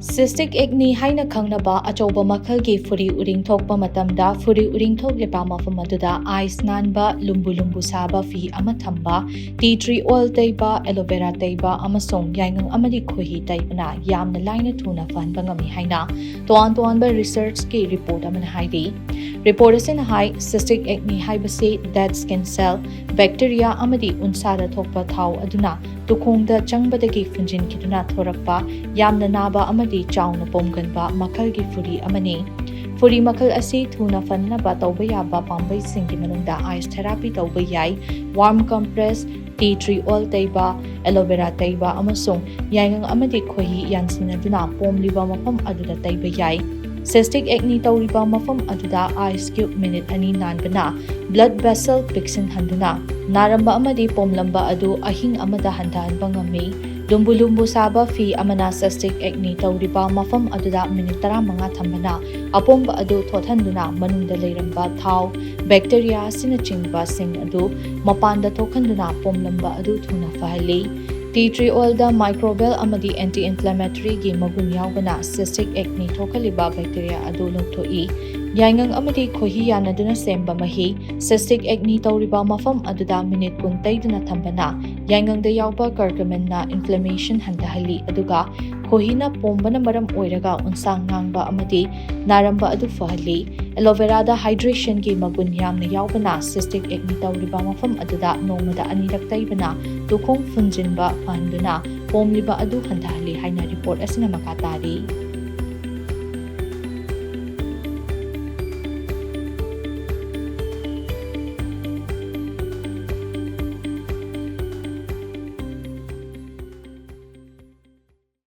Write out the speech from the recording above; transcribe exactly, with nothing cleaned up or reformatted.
Cystic acne ꯍꯥꯏꯅ ꯈꯪꯅꯕ ꯑꯆꯧꯕ ꯃꯈꯜꯒꯤ ꯐꯨꯔꯤ ꯎꯔꯤꯡ ꯊꯣꯛꯄ ꯃꯇꯝꯗ, ꯐꯨꯔꯤ ꯎꯔꯤꯡ ꯊꯣꯛꯂꯤꯕ ꯃꯐꯝ ꯑꯗꯨꯗ ꯑꯥꯏꯁ ꯅꯥꯟꯕ, ꯂꯨꯝꯕꯨ ꯂꯨꯝꯕꯨ ꯁꯥꯕ ꯐꯤ ꯑꯃ ꯊꯝꯕ, tea tree oil ꯇꯩꯕ, aloe vera ꯇꯩꯕ ꯑꯃꯁꯨꯡ ꯌꯥꯏꯉꯪ ꯑꯃꯗꯤ ꯈꯣꯏꯍꯤ ꯇꯩꯕꯅ ꯌꯥꯝꯅ ꯂꯥꯏꯅ ꯊꯨꯅ ꯐꯍꯟꯕ ꯉꯝꯃꯤ ꯍꯥꯏꯅ ꯇꯣꯉꯥꯟ ꯇꯣꯉꯥꯟꯕ ꯔꯤꯁꯔꯆꯀꯤ ꯔꯤꯄꯣꯔꯠ ꯑꯃꯅ ꯍꯥꯏꯔꯤ꯫ ꯔꯤꯄꯣꯔꯠ ꯑꯁꯤꯅ ꯍꯥꯏ, cystic acne ꯍꯥꯏꯕꯁꯤ dead skin cell, bacteria ꯑꯃꯗꯤ ꯎꯟꯁꯥꯗ ꯊꯣꯛꯄ ꯊꯥꯎ ꯑꯗꯨꯅ ꯇꯨꯈꯣꯡꯗ ꯆꯪꯕꯗꯒꯤ ꯐꯨꯟꯖꯤꯟꯈꯤꯗꯨꯅ ꯊꯣꯔꯛꯄ ꯌꯥꯝꯅ ꯅꯥꯕ ꯑꯃꯗꯤ ꯆꯥꯎꯅ ꯄꯣꯝꯒꯟꯕ ꯃꯈꯜꯒꯤ ꯐꯨꯔꯤ ꯑꯃꯅꯤ꯫ ꯐꯨꯔꯤ ꯃꯈꯜ ꯑꯁꯤ ꯊꯨꯅ ꯐꯅꯅꯕ ꯇꯧꯕ ꯌꯥꯕ ꯄꯥꯝꯕꯩꯁꯤꯡꯒꯤ ꯃꯅꯨꯡꯗ ice therapy ꯇꯧꯕ ꯌꯥꯏ, warm compress, tea tree oil ꯇꯩꯕ, aloe vera ꯇꯩꯕ ꯑꯃꯁꯨꯡ ꯌꯥꯏꯉꯪ ꯑꯃꯗꯤ ꯈꯣꯏꯍꯤ ꯌꯥꯟꯁꯤꯟꯅꯗꯨꯅ ꯄꯣꯝꯂꯤꯕ ꯃꯐꯝ ꯑꯗꯨꯗ ꯇꯩꯕ ꯌꯥꯏ꯫ Cystic acne ꯇꯧꯔꯤꯕ ꯃꯐꯝ ꯑꯗꯨꯗ ice cube ꯃꯤꯅꯤꯠ ꯑꯅꯤ ꯅꯥꯟꯕꯅ blood vessel ꯄꯤꯛꯁꯤꯟꯍꯟꯗꯨꯅ ꯅꯥꯔꯝꯕ ꯑꯃꯗꯤ ꯄꯣꯝꯂꯝꯕ ꯑꯗꯨ ꯑꯍꯤꯡ ꯑꯃꯗ ꯍꯟꯊꯍꯟꯕ ꯉꯝꯃꯤ꯫ ꯂꯨꯝꯕꯨ ꯂꯨꯝꯕꯨ ꯁꯥꯕ ꯐꯤ ꯑꯃꯅ cystic acne ꯇꯧꯔꯤꯕ ꯃꯐꯝ ꯑꯗꯨꯗ ꯃꯤꯅꯤꯠ ꯇꯔꯥꯃꯉꯥ ꯊꯝꯕꯅ ꯑꯄꯣꯝꯕ ꯑꯗꯨ ꯊꯣꯠꯍꯟꯗꯨꯅ ꯃꯅꯨꯡꯗ ꯂꯩꯔꯝꯕ ꯊꯥꯎ, bacteria ꯑꯁꯤꯅꯆꯤꯡꯕꯁꯤꯡ ꯑꯗꯨ ꯃꯄꯥꯟꯗ ꯊꯣꯛꯍꯟꯗꯨꯅ ꯄꯣꯝꯂꯝꯕ ꯑꯗꯨ ꯊꯨꯅ ꯐꯍꯜꯂꯤ꯫ Tea tree oil ꯗ microbial ꯑꯃꯗꯤ anti-inflammatory ꯒꯤ ꯃꯒꯨꯟ ꯌꯥꯎꯕꯅ cystic acne ꯊꯣꯛꯍꯜꯂꯤꯕ bacteria ꯑꯗꯨ ꯂꯧꯊꯣꯛꯏ꯫ ꯌꯥꯏꯉꯪ ꯑꯃꯗꯤ ꯈꯣꯏꯍꯤ ꯌꯥꯟꯅꯗꯨꯅ ꯁꯦꯝꯕ ꯃꯍꯤ, cystic acne ꯇꯧꯔꯤꯕ ꯃꯐꯝ ꯑꯗꯨꯗ ꯃꯤꯅꯤꯠ ꯀꯨꯟ ꯇꯩꯗꯨꯅ ꯊꯝꯕꯅ ꯌꯥꯏꯉꯪꯗ ꯌꯥꯎꯕ curcumin ꯅ inflammation ꯍꯟꯊꯍꯜꯂꯤ, ꯑꯗꯨꯒ ꯈꯣꯏꯍꯤꯅ ꯄꯣꯝꯕꯅ ꯃꯔꯝ ꯑꯣꯏꯔꯒ ꯎꯟꯁꯥ ꯉꯥꯡꯕ ꯑꯃꯗꯤ ꯅꯥꯔꯝꯕ ꯑꯗꯨ ꯐꯍꯜꯂꯤ꯫ Aloe vera ꯗ hydration ꯒꯤ ꯃꯒꯨꯟ ꯌꯥꯝꯅ ꯌꯥꯎꯕꯅ cystic acne ꯇꯧꯔꯤꯕ ꯃꯐꯝ ꯑꯗꯨꯗ ꯅꯣꯡꯃꯗ ꯑꯅꯤꯔꯛ ꯇꯩꯕꯅ ꯇꯨꯈꯣꯡ ꯐꯨꯟꯖꯤꯟꯕ ꯐꯍꯟꯗꯨꯅ ꯄꯣꯝꯂꯤꯕ ꯑꯗꯨ ꯍꯟꯊꯍꯜꯂꯤ ꯍꯥꯏꯅ ꯔꯤꯄꯣꯔꯠ ꯑꯁꯤꯅ ꯃꯈꯥ ꯇꯥꯔꯤ꯫